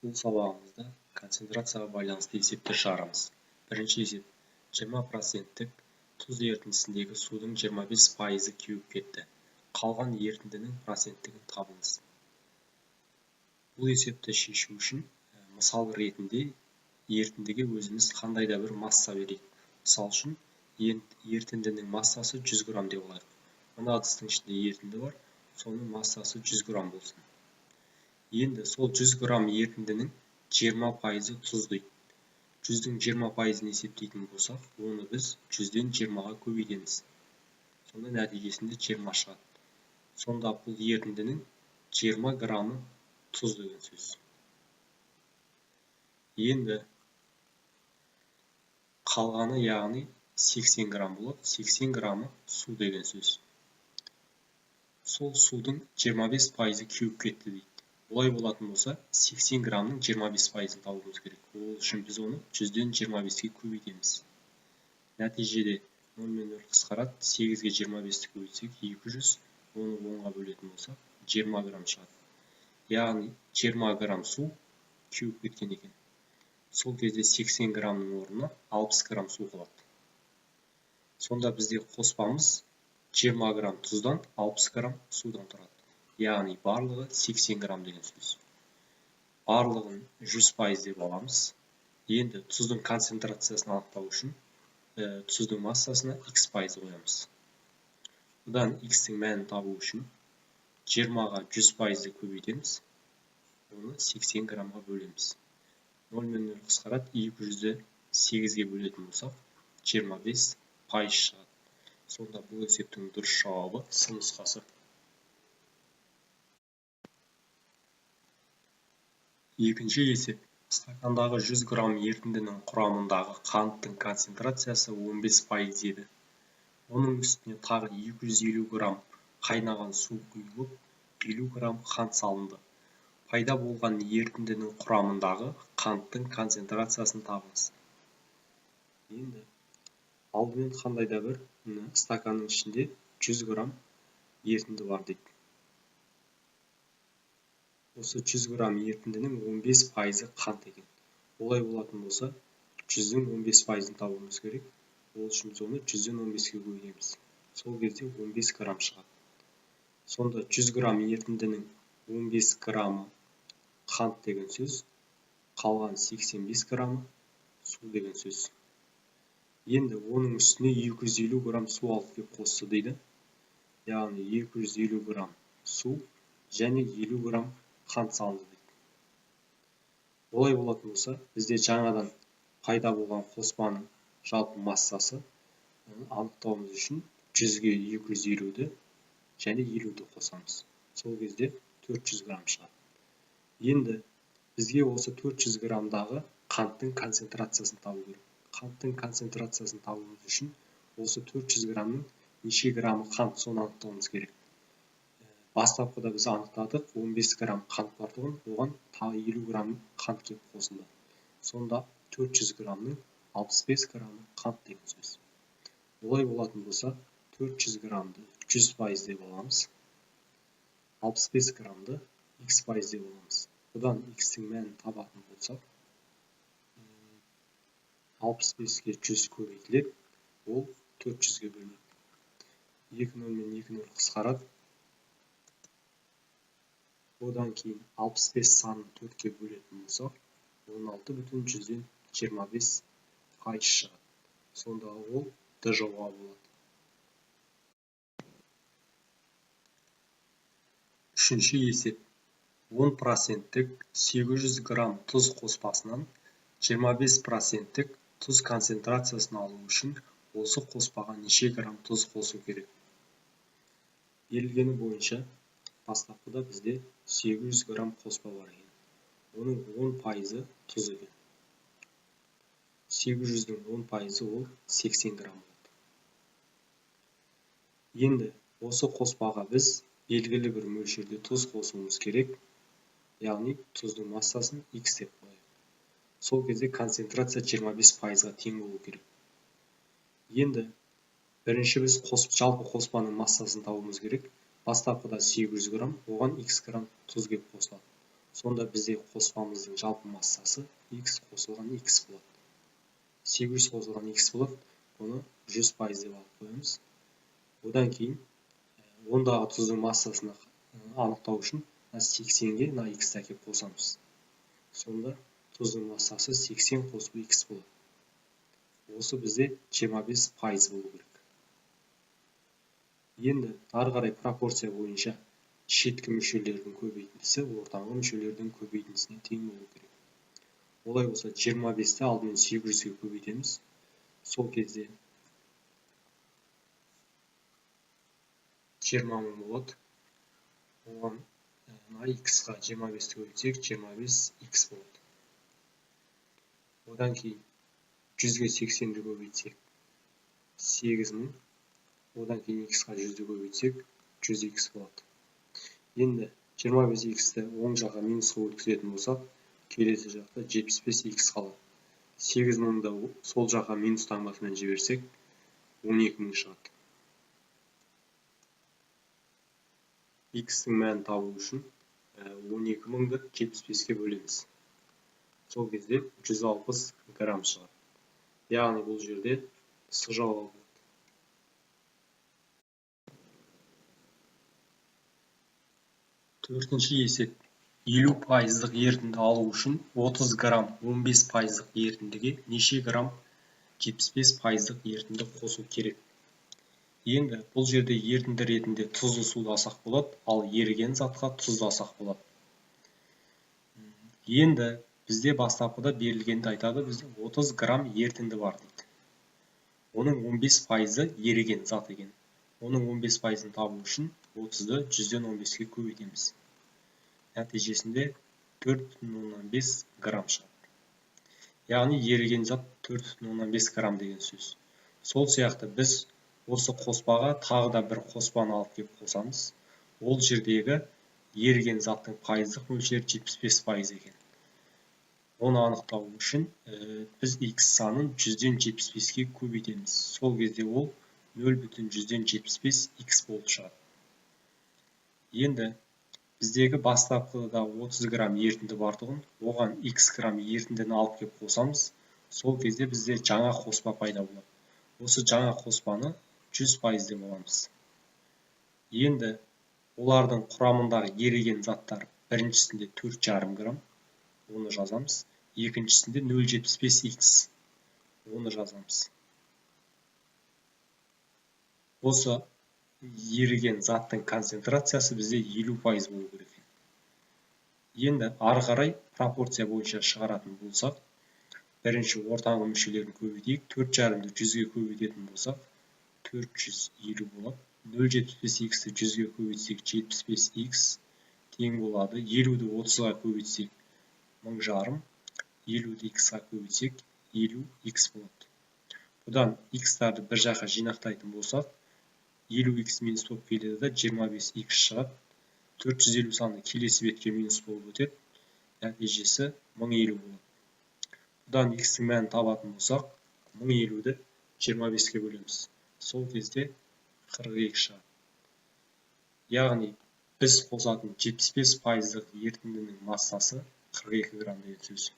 Бұл сабағымызда концентрацияға байланысты есептер шығарамыз. Бірінші есеп: 20%-тік тұз ерітіндісіндегі судың 25%-ы кеуіп кетті. Қалған ерітіндінің проценттігін табыңыз. Бұл есепті шешу үшін мысал ретінде ерітіндіге өзіміз қандай да бір масса берейік. Мысал үшін, ерітіндінің массасы 100 грамм деп алайық. Мына ыдыстың ішінде ерітінді бар, соның массасы 100 грамм болсын. Енді сол 100 грамм ерітіндінің 20%-ы тұз дейді. 100-дің 20%-ын есептейтін болсақ, оны біз 100-ден 20-ға көбейтеміз. Сонда нәтижесінде 20 шығады. Сонда бұл ерітіндінің 20 граммы тұз деген сөз. Енді қалғаны, яғни 80 грамм болады, 80 граммы су деген сөз. Сол судың 25%-ы кеуіп кетті дейді. Олай болатын болса, 80 граммның 25%-ын табуымыз керек. Ол үшін біз оны 100-ден 25-ке көбейтеміз. Нәтижеде 0 мен 0 қысқарады, 8-ге 25-ті көбейтсек 200, оны 10-ға бөлетін болсақ 20 грамм шығады. Яғни 20 грамм су кеуіп кеткен екен. Сол кезде 80 граммның орнына 60 грамм су қалады. Сонда бізде қоспамыз 20 грамм тұздан, 60 грамм судан тұрады. Яғни барлығы 80 грамм деген сөз. Барлығын 100% деп аламыз. Енді тұздың концентрациясын анықтау үшін тұздың массасына x пайыз қоямыз. Бұдан x-тің мәнін табу үшін 20-ға 100%-ды көбейтеміз. Оны 80 граммға бөлеміз. 0 мен 0 қысқарады, 200-ді 8-ге бөлетін болсақ, 25% шығады. Сонда бұл есептің дұрыс жауабы С нұсқасы. Екінші есеп. Стакандағы 100 грамм ерітіндінің құрамындағы қанттың концентрациясы 15% еді. Оның үстіне тағы 250 грамм қайнаған су құйылып, 50 грамм қант салынды. Пайда болған ерітіндінің құрамындағы қанттың концентрациясын табыңыз. Енді алдымен қандай да бір стаканның ішінде 100 грамм ерітінді бар дейді. Осы 100 грамм ерітіндінің 15%-ы қант екен. Олай болатын болса, 100-дің 15%-ын табуымыз керек. Ол үшін біз оны 100-ден 15-ке көбейтеміз. Сол кезде 15 грамм шығады. Сонда 100 грамм ерітіндінің 15 граммы қант деген сөз, қалған 85 граммы су деген сөз. Енді оның үстіне 250 грамм су алып келіп қосты дейді. Яғни 250 грамм су және 50 грамм қант салынды дейді. Олай болатын болса, бізде жаңадан пайда болған қоспаның жалпы массасы анықтауымыз үшін 100-ге 250-ді және 50-ді қосамыз. Сол кезде 400 грамм шығады. Енді бізге осы 400 граммдағы қанттың концентрациясын табу керек. Қанттың концентрациясын табуымыз үшін осы 400 граммның неше граммы қант, соны анықтауымыз керек. Бастапқыда біз анықтадық, 15 грамм қант бар тұғын, оған тағы 50 грамм қант келіп қосылды. Сонда 400 граммның 65 граммы қант деген сөз. Олай болатын болса, 400 граммды 100% деп аламыз. 65 граммды x пайыз деп аламыз. Бұдан x-тің мәнін табатын болсақ, 65-ке 100 көбейтіледі, ол 400-ге бөлінеді. 2 0 мен 2 0 қысқарады. Одан кейін 65 санын 4-ке бөлетін болсақ, 16,25% шығады. Сонда ол Д жауабы болады. Үшінші есеп. 10%-тік 800 грамм тұз қоспасынан 25%-тік тұз концентрациясын алу үшін осы қоспаға неше грамм тұз қосу керек? Берілгені бойынша бастапқыда бізде 800 грамм қоспа бар екен. Оның 10%-ы тұз екен. 800-дің 10%-ы ол 80 грамм болады. Енді осы қоспаға біз белгілі бір мөлшерде тұз қосуымыз керек. Яғни тұздың массасын x деп қояйық. Сол кезде концентрация 25%-ға тең болу керек. Енді бірінші біз жалпы қоспаның массасын табуымыз керек. Бастапқыда 800 грамм, оған x грамм тұз келіп қосылады. Сонда бізде қоспамыздың жалпы массасы x қосылған x болады. 800 қосылған x болады. Бұны 100% деп алып қоямыз. Одан кейін ондағы тұздың массасын анықтау үшін 80-ге мына x-ті әкеліп қосамыз. Сонда тұздың массасы 80 қосу x болады. Осы бізде 25% болу керек. Енді ары қарай пропорция бойынша шеткі мүшелердің көбейтіндісі ортаңғы мүшелердің көбейтіндісіне тең болу керек. Олай болса 25-ті алдымен 800-ге көбейтеміз. Сол кезде 20 мың болады. Оған мына x-қа 25-ті көбейтсек 25x болады. Одан кейін 100-ге 80-ді көбейтсек 8 мың. Одан кейін x-қа 100-ді көбейтсек 100x болады. Енді 25x-ті оң жаққа минусқа өткізетін болсақ, келесі жақта 75x қалады. 8 мыңды сол жаққа минус таңбасымен жіберсек, 12 мың шығады. X-тің мәнін табу үшін 12 мыңды 75-ке бөлеміз. Сол кезде 160 грамм шығады. Яғни бұл жерде С жауабы болады. Төртінші есеп. 50% ерітінді алу үшін 30 грамм 15% ерітіндіге неше грамм 75% ерітінді қосу керек? Енді бұл жерде ерітінді ретінде тұзды суды алсақ болады, ал еріген затқа тұзды алсақ болады. Енді бізде бастапқыда берілгенді айтады, бізде 30 грамм ерітінді бар дейді. Оның 15% еріген зат екен. Оның 15%-ын табу үшін 30-ды 100-ден 15-ке көбейтеміз. Нәтижесінде 4,5 грамм шығады. Яғни еріген зат 4,5 грамм деген сөз. Сол сияқты біз осы қоспаға тағы да бір қоспаны алып келіп қосамыз. Ол жердегі еріген заттың пайыздық мөлшері 75% екен. Оны анықтау үшін біз x санын 100-ден 75-ке көбейтеміз. Сол кезде ол 0,75 x болып шығады. Енді біздегі бастапқыда 30 грамм ерітінді бар тұғын, оған x грамм ерітіндіні алып келіп қосамыз. Сол кезде бізде жаңа қоспа пайда болады. Осы жаңа қоспаны 100% деп аламыз. Енді олардың құрамындағы еріген заттар біріншісінде 4,5 грамм, оны жазамыз. Екіншісінде 0,75 x, оны жазамыз. Осы еріген заттың концентрациясы бізде 50% болу керек. Енді ары қарай пропорция бойынша шығаратын болсақ, бірінші ортаңғы мүшелерін көбейтейік. 4,5-ді 100-ге көбейтетін болсақ, 450 болады. 0,75 x-ті 100-ге көбейтсек 75x тең болады. 50-ді 30-ға көбейтсек 1500, 50-ді x-ға көбейтсек 50x болады. Бұдан x-тарды бір жаққа жинақтайтын болсақ, 50x минус болып келеді да 25x шығады. 450 саны келесі бетке минус болып өтеді. Нәтижесі 1050 болады. Бұдан x-тің мәнін табатын болсақ, 1050-ді 25-ке бөлеміз. Сол кезде 42 шығады. Яғни біз қосатын 75% ерітіндінің массасы 42 грамм деген сөз.